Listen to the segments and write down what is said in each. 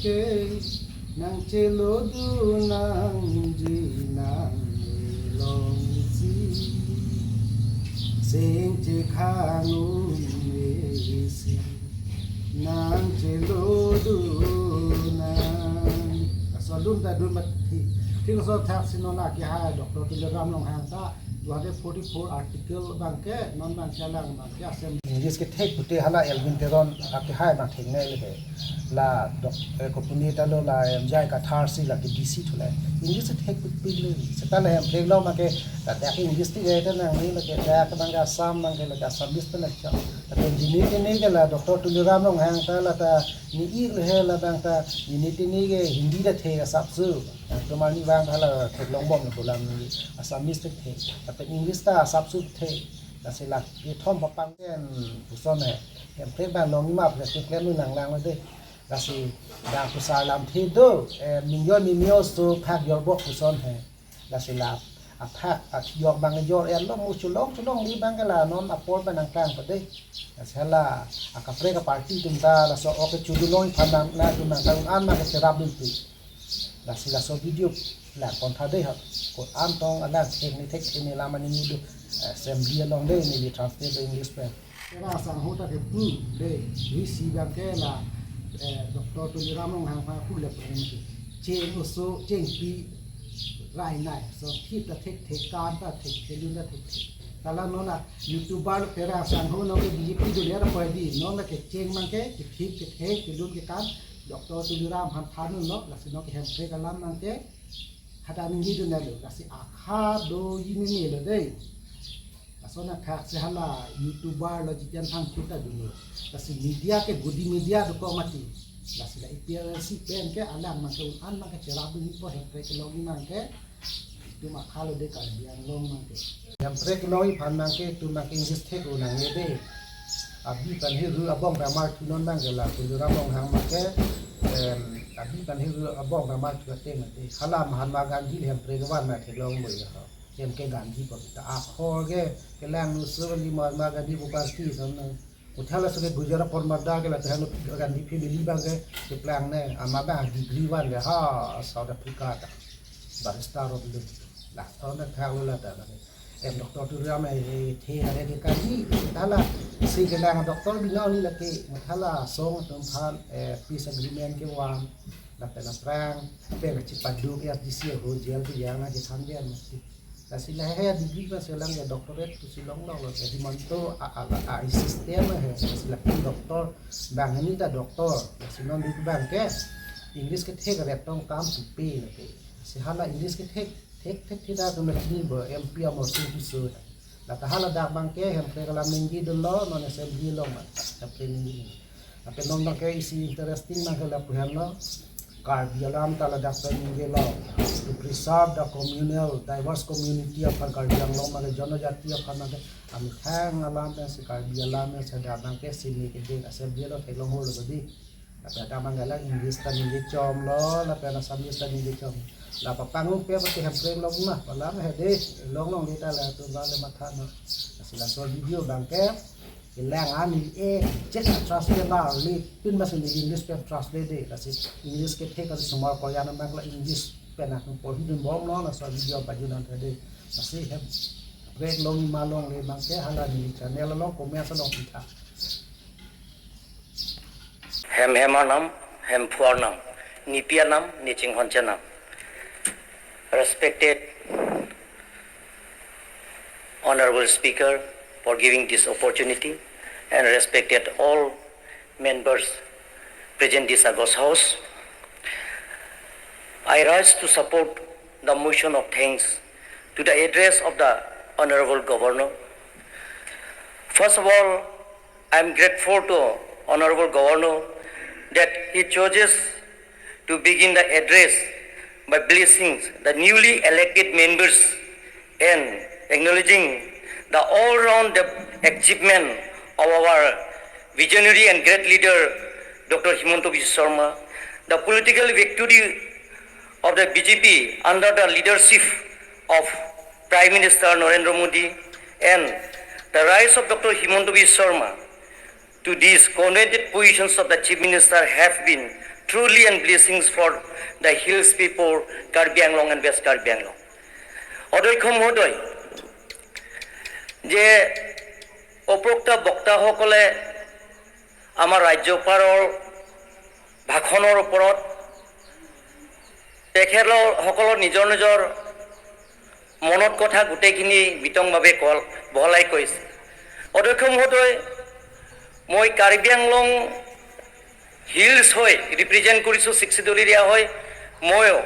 Ke nang chelo du nang ji nang long chi sing che khanu me si nang chelo du nang so dun ta dun ma thi thi so thak sinona ki ha Doctor Tuliram Ronghang ta 244 article bangke non bang chalang bangke assembly English ke thek pute hala Elvin Teron ke hai bang thek ngai le la dok ko puni ta lo la em jai ka thar si la ke DC thule English thek put pi le se ta le em thek lo ma ke ta ta ke English ti ge ta nang ni la ke ta ka bang ga sam bang ke la ka service ta la cha ta ke dini ke ni ke la Doctor Tuliram Ronghang ta la ta ni i le he la bang ta ni ti ni ke Hindi da the ka sap su ตัวมานี่วางถ้าเราเทคลงบ่มในโบราณนี้อาสามิสเทแต่เป็นอังกฤษตาซับซุเทแต่สิลักที่ท่อมปปังเต้นผู้ซ่อนเนี่ยเห็นเพลงบ้านลงนี่มาเพื่อเกล็ดนู่นหนังลางไว้ด้วยแต่สิดางผู้สาวลำที่ดูเอ่อมิงย้อนมีมิโอสูภาคยอร์บอกผู้ซ่อนแห่แต่สิลาอาภาคอาทิยอกบางยอร์เอ็นลงมูชุลงชุลงนี้บางกะลานอนอปอลบางกลางก็ได้แต่สิลาอากาเฟรกับปาร์ตี้ตุนตาละสออกจุดุลงพันนำนาตุนนางอันมาก็จะรับดุน la si la so video la kon tha dei ha ko an tong ala thek ni thek ni la mani ni du assembly along de ni translate English pe ra sang ho ta ke pu de ri si ba ke la Doctor Tu ram long hang pha khu le pa ni chen o so chen pi rai nai so thi ta thek thek kan ta thek thek lu ta thek thek ta la no na youtuber pe ra sang ho no ke BJP du le ra pa di no na ke chen mang ke ke thik ke thek ke lu ke kan Doctor Tuliram han thanu no la sino ke hem pre kalam nang ke hata ni du na lo la si akha do yini ni lo dei la so na kha se hala youtuber lo jitian thang chuta du no la si media ke gudi media do ko mati la si la APLC pen ke alang ma ke an ma ke chera bu ni po hem pre ke lo ni mang ke tu ma kha lo de ka biang long mang ke hem pre ke lo i phan mang ke tu ma ke English the ko nang ne de abi pan hi ru abong ra mar tu non bang ke la Tuliram Ronghang ma ke abi pan hi ru abong ra mar tu te ma te hala Mahatma Gandhi hem pre ke wan ma the long mo ya hem ke Gandhi pa ta a khor ke ke lang nu su li Mahatma Gandhi bu pa ti son na uthala su ke Gujarat por marda ke la te hanu Gandhi family bang ke ke plang ne ama ba degree wan le ha South Africa ta barrister of le la son na kha la ta em Doctor Tuliram e the ha ke ka ni thala si ke lang doctor bi ni la ke thala song tum phal peace agreement ke wan la pe la prang pe la chi padu ke SDC ho jail ke yang na ke than bian ma si la si la he degree pa se lang ya doctorate tu si long long lo ke di to a a a system he si la doctor bang ni ta doctor la si non du bang ke English ke the ka tong kam su pe la ke si hala English ke the thek thek thida tu la ni bo MP amor su su la ta hala dak bang ke hem pre kalam ninggi do lo non assembly lo ma ta pre ninggi la pe non ke isi interesting ma ke la puhan lo Karbi alam ta la dak ninggi lo to preserve the communal diverse community of Karbi Anglong ma ke janajati of ma ke ami thang alam pe si Karbi alam se da bang ke sini ke de assembly lo thek long ho lo di la pe ta mang la English ta ninggi chom lo la pe na Assamese ta ninggi chom la pa pangung pe pa te hem prem long ma pa lam he de long long de ta la tu ba le ma tha no sila so video bang ke lang ani e check translate la li pin ma se English pe translate de la si English ke the ka sumar ko ya na bang la English pe na ko hi dun bom lo na so video pa ju nan de la si hem prem long ma long le bang ke hala ni channel long comment sa long pitha hem hema nam hem phuar nam nipia nam niching honcha nam. Respected Honorable Speaker for giving this opportunity, and respected all members present this august house. I rise to support the motion of thanks to the address of the Honorable Governor. First of all, I am grateful to Honorable Governor that he chooses to begin the address by blessing the newly elected members and acknowledging the all-round achievement of our visionary and great leader, Dr. Himanta Biswa Sarma, the political victory of the BJP under the leadership of Prime Minister Narendra Modi, and the rise of Dr. Himanta Biswa Sarma to these coveted positions of the Chief Minister have been truly truly and blessings for the hills people, Karbi Anglong and West Karbi Anglong. অধ্যক্ষ মহোদয়, যে উপৰোক্ত বক্তাসকলে আমাৰ ৰাজ্যপালৰ ভাষণৰ ওপৰত তেখেতসকলৰ নিজৰ নিজৰ মনত কথা গোটেইখিনি বিতংভাৱে কল বহলাই কৈছে। অধ্যক্ষ মহোদয়, মই কাৰ্বি আংলং হিলছ হৈ ৰিপ্ৰেজেণ্ট কৰিছোঁ, ছিক্স এৰিয়া হৈ। ময়ো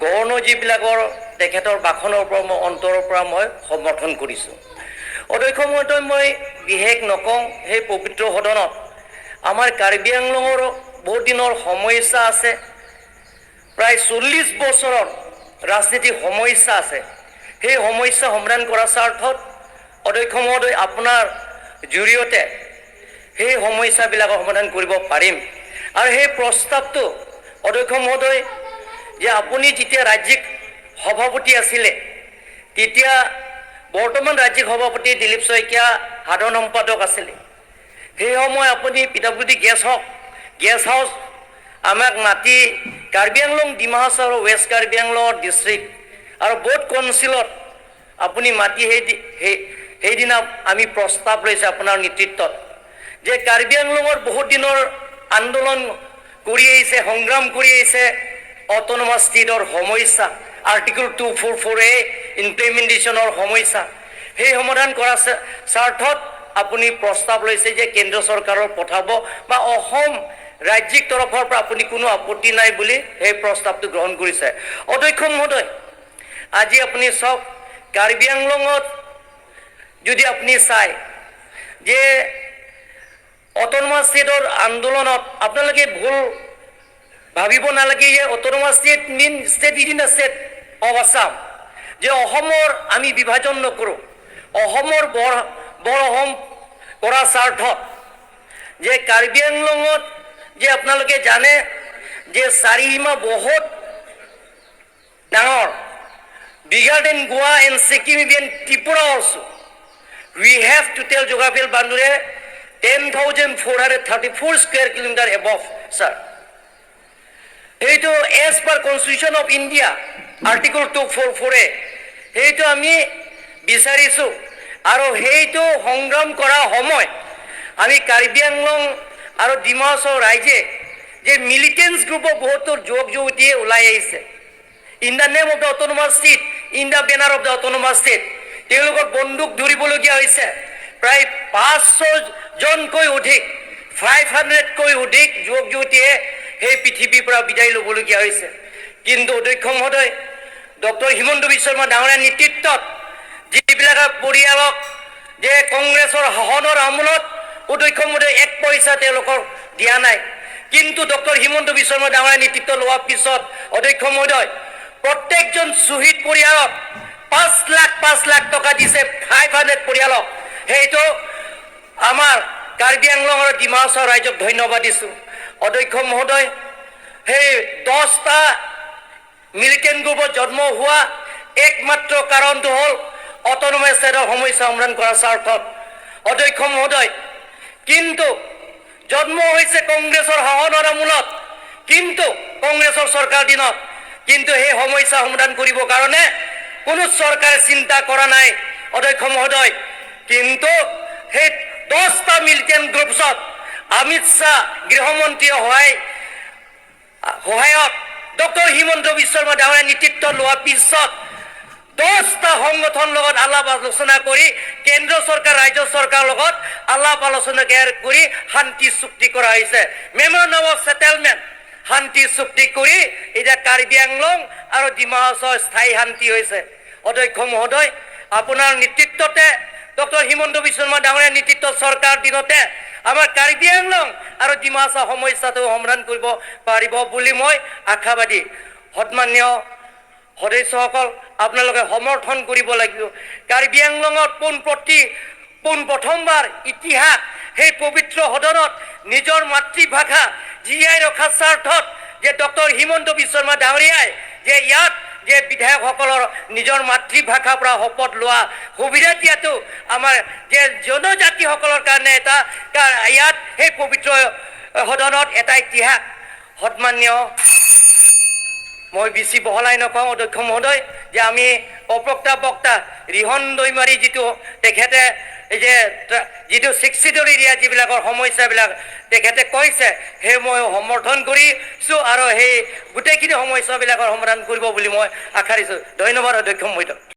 গভৰ্ণৰ যিবিলাকৰ তেখেতৰ ভাষণৰ ওপৰত মই অন্তৰৰ পৰা মই সমৰ্থন কৰিছোঁ। অধ্যক্ষ মহোদয়, মই বিশেষ নকওঁ। সেই পবিত্ৰ সদনত আমাৰ কাৰ্বি আংলঙৰ বহুত দিনৰ সমস্যা আছে, প্ৰায় 40 বছৰৰ ৰাজনীতিক সমস্যা আছে। সেই সমস্যা সমাধান কৰাৰ স্বাৰ্থত, অধ্যক্ষ মহোদয়, আপোনাৰ জৰিয়তে সেই সমস্যাবিলাকৰ সমাধান কৰিব পাৰিম। আৰু সেই প্ৰস্তাৱটো, অধ্যক্ষ মহোদয়, যে আপুনি যেতিয়া ৰাজ্যিক সভাপতি আছিলে, তেতিয়া বৰ্তমান ৰাজ্যিক সভাপতি দিলীপ শইকীয়া সাধাৰণ সম্পাদক আছিলে। সেই সময় আপুনি পি ডাব্লিউ ডি গেষ্ট হওক গেষ্ট হাউচ আমাক মাতি কাৰ্বি আংলং, ডিমা হাছাও আৰু ৱেষ্ট কাৰ্বি আংলঙৰ ডিষ্ট্ৰিক্ট আৰু ব'থ কাউন্সিলত আপুনি মাতি সেইদিনা আমি প্ৰস্তাৱ লৈছে আপোনাৰ নেতৃত্বত যে কাৰ্বি আংলঙৰ বহুত দিনৰ আন্দোলন কৰি আহিছে, সংগ্ৰাম কৰি আহিছে, অট'নমাছ ষ্টেটৰ সমস্যা, Article 244A ইমপ্লিমেণ্টেশ্যনৰ সমস্যা, সেই সমাধান কৰাৰ স্বাৰ্থত আপুনি প্ৰস্তাৱ লৈছে যে কেন্দ্ৰ চৰকাৰৰ পঠাব বা অসম ৰাজ্যিক তৰফৰ পৰা আপুনি কোনো আপত্তি নাই বুলি সেই প্ৰস্তাৱটো গ্ৰহণ কৰিছে। অধ্যক্ষ মহোদয়, আজি আপুনি চাওক, কাৰ্বি আংলঙত যদি আপুনি চায় যে অট'নমাছ ষ্টেটৰ আন্দোলনত আপোনালোকে ভুল ভাবিব নালাগে যে autonomous state mean state within the state of Assam, যে অসমৰ আমি বিভাজন নকৰোঁ। অসমৰ বৰ বৰ অসম কৰাৰ স্বাৰ্থত যে কাৰ্বি আংলঙত যে আপোনালোকে জানে যে চাৰিসীমা বহুত ডাঙৰ, bigger than Goa and Sikkim, even Tripura also. We have total geographical boundary 10,434 square kilometer above, sir. সেইটো as per Constitution of India, Article 244A, সেইটো আমি বিচাৰিছোঁ। আৰু সেইটো সংগ্ৰাম কৰা সময় আমি কাৰ্বি আংলং আৰু ডিমা হাছাও ৰাইজে যে মিলিটেণ্টছ গ্ৰুপৰ বহুতো যুৱক যুৱতীয়ে ওলাই আহিছে in the name of the autonomous state, in the banner of the autonomous state, তেওঁলোকৰ বন্দুক ধৰিবলগীয়া হৈছে। প্ৰায় 500 জনকৈ অধিক, 500তকৈ অধিক যুৱক যুৱতীয়ে সেই পৃথিৱীৰ পৰা বিদায় ল'বলগীয়া হৈছে। কিন্তু অধ্যক্ষ মহোদয়, ডক্টৰ হিমন্ত বিশ্ব শৰ্মা ডাঙৰীয়াৰ নেতৃত্বত যিবিলাক পৰিয়ালক যে কংগ্ৰেছৰ শাসনৰ আমোলত, অধ্যক্ষ মহোদয়, এক পইচা তেওঁলোকক দিয়া নাই। কিন্তু ডক্টৰ হিমন্ত বিশ্ব শৰ্মা ডাঙৰীয়াৰ নেতৃত্ব লোৱাৰ পিছত, অধ্যক্ষ মহোদয়, প্ৰত্যেকজন শ্বহীদ পৰিয়ালক 5 লাখ 5 লাখ টকা দিছে, 500 পৰিয়ালক। সেইটো আমাৰ কাৰ্বি আংলং আৰু ডিমা হাছাও ৰাইজক ধন্যবাদ দিছোঁ। অধ্যক্ষ মহোদয়, সেই 10টা মিলিটেণ্ট গ্ৰুপত জন্ম হোৱা একমাত্ৰ কাৰণটো হ'ল অট'নমাছ ষ্টেটৰ সমস্যা সমাধান কৰাৰ স্বাৰ্থত, অধ্যক্ষ মহোদয়। কিন্তু জন্ম হৈছে কংগ্ৰেছৰ শাসনৰ আমোলত, কিন্তু কংগ্ৰেছৰ চৰকাৰ দিনত, কিন্তু সেই সমস্যা সমাধান কৰিবৰ কাৰণে কোনো চৰকাৰে চিন্তা কৰা নাই, অধ্যক্ষ মহোদয়। কিন্তু সেই 10টা মিলিটেণ্ট গ্ৰুপছত অমিত শ্বাহ গৃহমন্ত্ৰীয়ে সহায়ত ডক্টৰ হিমন্ত বিশ্ব শৰ্মা ডাঙৰীয়া নেতৃত্ব লোৱাৰ পিছত 10টা সংগঠনৰ লগত আলাপ আলোচনা কৰি, কেন্দ্ৰ চৰকাৰ, ৰাজ্য চৰকাৰৰ লগত আলাপ আলোচনা কৰি শান্তি চুক্তি কৰা হৈছে। মেমৰেণ্ডাম অফ ছেটেলমেণ্ট, শান্তি চুক্তি কৰি এতিয়া কাৰ্বি আংলং আৰু ডিমা হাছাওৰ স্থায়ী শান্তি হৈছে। অধ্যক্ষ মহোদয়, আপোনাৰ নেতৃত্বতে, ডক্টৰ হিমন্ত বিশ্ব শৰ্মা ডাঙৰীয়াৰ নেতৃত্ব চৰকাৰ দিনতে আমাৰ কাৰ্বি আংলং আৰু ডিমা হাছাও সমস্যাটো সমাধান কৰিব পাৰিব বুলি মই আশাবাদী। সন্মানীয় সদস্যসকল, আপোনালোকে সমৰ্থন কৰিব লাগিব। কাৰ্বি আংলঙত পোন প্ৰথমবাৰ ইতিহাস সেই পবিত্ৰ সদনত নিজৰ মাতৃভাষা জীয়াই ৰখাৰ স্বাৰ্থত যে ডক্টৰ হিমন্ত বিশ্ব শৰ্মা ডাঙৰীয়াই যে ইয়াত যে বিধায়কসকলৰ নিজৰ মাতৃভাষাৰ পৰা শপত লোৱা সুবিধা দিয়াটো আমাৰ যে জনজাতিসকলৰ কাৰণে এটা ইয়াত সেই পবিত্ৰ সদনত এটা ইতিহাস। সন্মানীয়, মই বেছি বহলাই নকওঁ অধ্যক্ষ মহোদয়, যে আমি অপ্ৰক্তা বক্তা ৰিহন দৈমাৰী যিটো তেখেতে এই যে যিটো ছিক্সিডৰ এৰিয়া যিবিলাকৰ সমস্যাবিলাক তেখেতে কৈছে, সেই মই সমৰ্থন কৰিছোঁ আৰু সেই গোটেইখিনি সমস্যাবিলাকৰ সমাধান কৰিব বুলি মই আশা দিছোঁ। ধন্যবাদ অধ্যক্ষ মহোদয়।